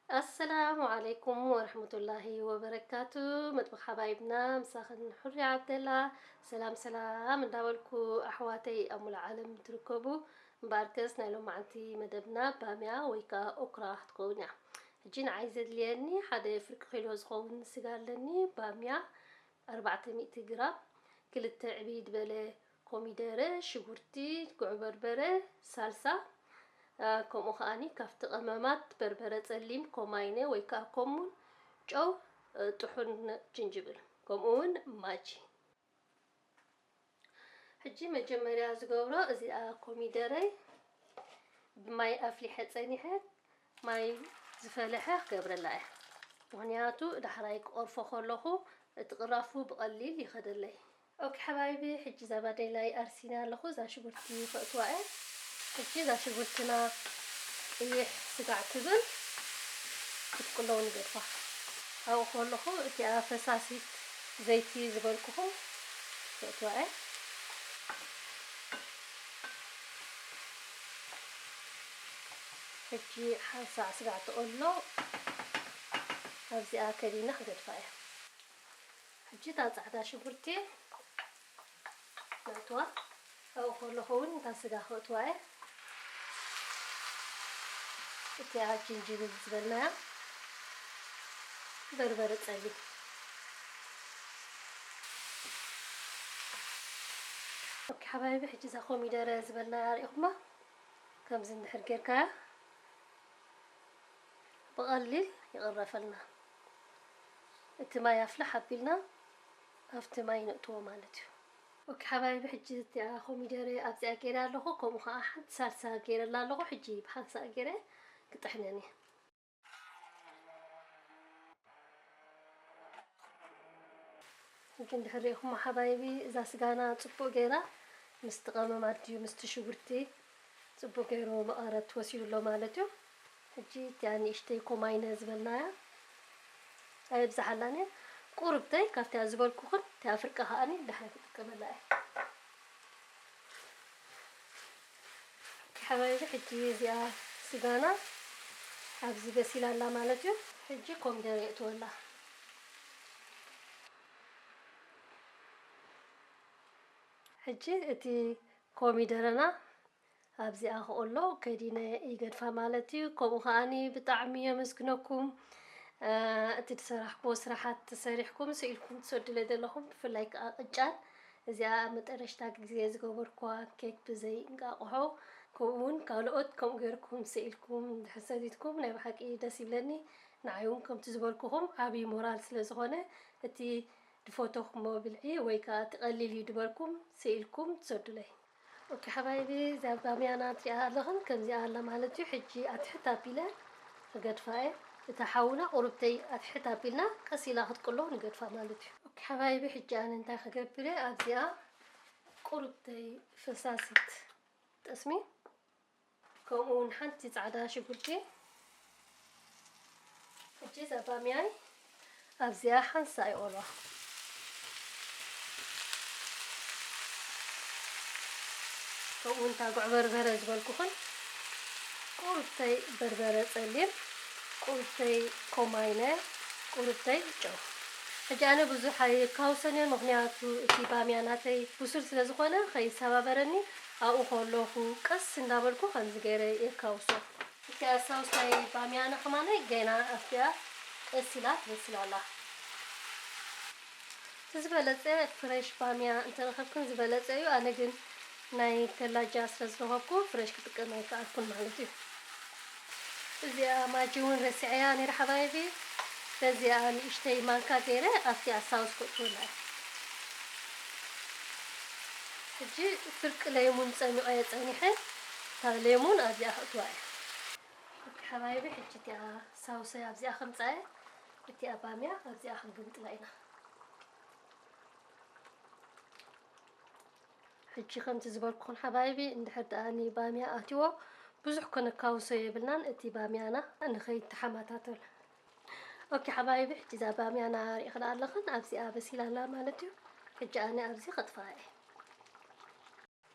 ኣሰላሙ ዓለይኩም ወረሕመቱላሂ ወበረካቱ። መጥበኽ ሓባይብና ምሳኽን፣ ሑሪ ዓብደላ። ሰላም ሰላም እንዳበልኩ፣ ኣሕዋተይ ኣብ ሙሉእ ዓለም ትርከቡ፣ እምበኣርከስ ናይ ሎማዓንቲ መደብና ባምያ ወይ ከዓ ኦክራ ክትከውን እያ። ሕጂ ንዓይ ዘድልየኒ ሓደ ፍርቂ ኪሎ ዝኸውን ስጋ ኣለኒ። ባምያ ኣርባዕተ ሚእቲ ግራም፣ ክልተ ዕብይ ዝበለ ኮሚደረ፣ ሽጉርቲ፣ ጉዕ በርበረ፣ ሳልሳ፣ እ፣ ከምኡ ከኣኒ ካብቲ ቀመማት በርበረ ጸሊም፣ ኮማይነ ወይ ከኣ ኮሙን፣ ጨው፣ እ፣ ጥሑን ጅንጅብል፣ ከምኡ እውን ማጂ። ሕጂ መጀመርያ ዝገብሮ፣ እዚኣ ኮሚደረይ ብማይ ኣፍሊሐ ጸኒሐ፣ ማይ ዝፈለሐ ክገብረላ እየ። ምኽንያቱ ዳሕራይ ክቐርፎ ከለኹ እቲ ቅራፉ ብቐሊል ይኸደለይ። ኦኬ ሓባይቢ፣ ሕጂ እዛ ባዴላይ ኣርሲና ኣለኹ። እዛ ሽጉርቲ ከእትዋ እየ። ሕጂ እዛ ሽጉርትና ቅይሕ ስጋዕ ክብል ክትቅለው ንገድፋ። ኣብኡ ከለኹ እቲኣ ፈሳሲት ዘይቲ ዝበልኩኹም ከእትዋ እየ። ሕጂ ሓንሳእ ስጋዕ ትቕሎ ኣብዚኣ ከዲነ ክገድፋ እየ። ሕጂ እታ ጻዕዳ ሽጉርቲ ነእትዋ። ኣብኡ ከለኹ እውን እታ ስጋ ከእትዋ እየ። እቲኣ ጅንጅብል ዝበልናያ፣ በርበረ ጸሊም። ኦኬ ሓባይቢ፣ ሕጂ እዛ ኮሚደረ ዝበልናያ ርኢኹማ፣ ከምዚ እንድሕር ጌርካያ ብቐሊል ይቕረፈልና። እቲ ማይ ኣፍልሕ ኣቢልና ኣብቲ ማይ ነእትዎ ማለት እዩ። ኦኬ ሓባይቢ፣ ሕጂ እቲኣ ኮሚደረ ኣብዚኣ ገይረ ኣለኹ፣ ከምኡ ከዓ ሓንቲ ሳልሳ ገይረላ ኣለኹ። ሕጂ ብሓንሳእ ገይረ ክጥሕነን እየ። ሕጂ እንድሕር ሪኢኹም ሓባይቢ፣ እዛ ስጋና ጽቡቕ ገይራ ምስቲ ቀመማት ድዩ ምስቲ ሽጉርቲ ጽቡቕ ገይሩ መቐረት ወሲዱ ኣሎ ማለት እዩ። ሕጂ እቲኣ ንእሽተይ ኮማይነ ዝበልናያ ኣየብዝሓላን እየ። ቁርብተይ ካብቲኣ ዝበልኩኽን እቲኣ ፍርቂ ከኣኒ ድሓር ክጥቀመላ እየ። ሓባይቢ፣ ሕጂ እዚኣ ስጋና ኣብዚ በሲላ ኣላ ማለት እዩ። ሕጂ ኮሚደረ የእትወላ። ሕጂ እቲ ኮሚደረና ኣብዚኣ ክቕሎ ከዲነ ይገድፋ ማለት እዩ። ከምኡ ከኣኒ ብጣዕሚ የመስግነኩም። እ፣ እቲ ዝሰራሕክዎ ስራሓት ተሰሪሕኩም ስኢልኩም ትሰዱለይ ዘለኹም፣ ብፍላይ ከኣ ቅጫን፣ እዚኣ ኣብ መጠረሽታ ግዜ ዝገበርኩዋ ኬክ ብዘይ እንቃቑሖ፣ ከምኡ እውን ካልኦት ከምኡ ጌርኩም ስኢልኩም እንድሕር ሰዲድኩም ናይ ብሓቂ ደስ ይብለኒ። ንዓይ እውን ከምቲ ዝበልኩኹም ዓብዪ ሞራል ስለ ዝኾነ፣ እቲ ዝፈተኹሞ ብልዒ ወይ ከኣ እቲ ቀሊል እዩ ዝበልኩም ስኢልኩም ትሰዱለይ። ኦኬ ሓባይቢ፣ እዛ ባምያና ትሪኣ ኣለኽን ከምዚኣ ኣላ ማለት እዩ። ሕጂ ኣትሕት ኣቢለ ክገድፋ እየ። እታ ሓውና ቁርብተይ ኣትሕት ኣቢልና ቀስ ኢላ ክትቅሎ ንገድፋ ማለት እዩ። ኦኬ ሓባይቢ፣ ሕጂ ኣነ እንታይ ክገብር እየ? ኣብዚኣ ቁርብተይ ፈሳሲት ጠስሚ፣ ከምኡ እውን ሓንቲ ጻዕዳ ሽጉርቲ። ሕጂ እዛ ባምያይ ኣብዚኣ ሓንሳእ ይቆልዋ። ከምኡ እውን እታ ጉዕ በርበረ ዝበልኩኽን ቁርብተይ በርበረ ጸሊም፣ ቁርብተይ ኮማይነ፣ ቁርብተይ ጨው። ሕጂ ኣነ ብዙሕ ኣይካውሶን እየ፣ ምኽንያቱ እቲ ባምያ ናተይ ብሱል ስለ ዝኾነ ከይሰባበረኒ ኣብኡ ከለኹ ቀስ እንዳበልኩ ከምዚ ገይረ የካውሶ። እቲ ኣሳውስ ናይ ባምያና ከማነይ ገና ኣብቲኣ ቀስ ኢላ ትበስል ኣላ። እቲ ዝበለጸ ፍሬሽ ባምያ እንተረኸብክን ዝበለጸ እዩ። ኣነ ግን ናይ ተላጃ ስለ ዝረኸብኩ ፍሬሽ ክጥቀም ኣይከኣልኩን ማለት እዩ። እዚኣ ማጂ እውን ረሲዐያ ነይረ ሓባይቢ። በዚኣ ንእሽተይ ማንካ ገይረ ኣብቲ ኣሳውስ ከእትወላ እየ። ሕጂ ፍርቂ ለይሙን ጸሚቐዮ ጸኒሐ፣ እታ ለይሙን ኣብዚኣ ከእትዋ እየ። ኦኬ ሓባይቢ፣ ሕጂ እቲኣ ሳውሰይ ኣብዚኣ ከምጻ እየ፣ እቲኣ ባምያ ኣብዚኣ ክንግምጥላ ኢና። ሕጂ ከምቲ ዝበልኩኹን ሓባይቢ፣ እንድሕር ደኣ ንባምያ ኣትይዎ ብዙሕ ከነካውሶ የብልናን፣ እቲ ባምያና ንኸይተሓማታተል። ኦኬ ሓባይቢ፣ ሕጂ እዛ ባምያና ሪእኽላ ኣለኽን፣ ኣብዚኣ በሲላ ኣላ ማለት እዩ። ሕጂ ኣነ ኣብዚ ከጥፍኣ እየ።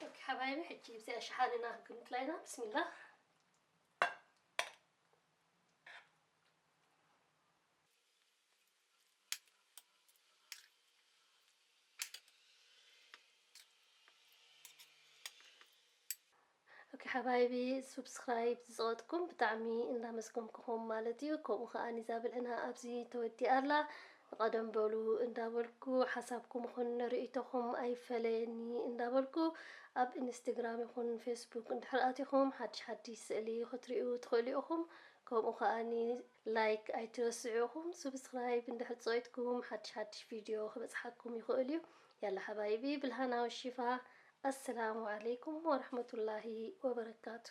ኦኬ ሓባይቢ፣ ሕጂ ኣብዚኣ ሸሓኒና ክንግምጥላ ኢና። ብስሚላ። ኦኬ ሓባይቢ፣ ሱብስክራይብ ዝፀወጥኩም ብጣዕሚ እንዳመስገንኩኹም ማለት እዩ። ከምኡ ከዓ ኒዛ ብልዕና ኣብዚ ተወዲኣ ኣላ። ንቐደም በሉ እንዳበልኩ፣ ሓሳብኩም ይኹን ርእይቶኹም ኣይፈለየኒ እንዳበልኩ፣ ኣብ ኢንስታግራም ይኹን ፌስቡክ እንድሕር ኣቲኹም ሓድሽ ሓድሽ ስእሊ ክትርእዩ ትኽእሉ ኢኹም። ከምኡ ከዓኒ ላይክ ኣይትረስዑ ኢኹም። ሱብስክራይብ እንድሕር ፀወይትኩም ሓድሽ ሓድሽ ቪድዮ ክበፅሓኩም ይኽእል እዩ። ያላ ሓባይቢ፣ ብልሃና ወሺፋ። ኣሰላሙ ዓለይኩም ወረሕመቱላሂ ወበረካቱ።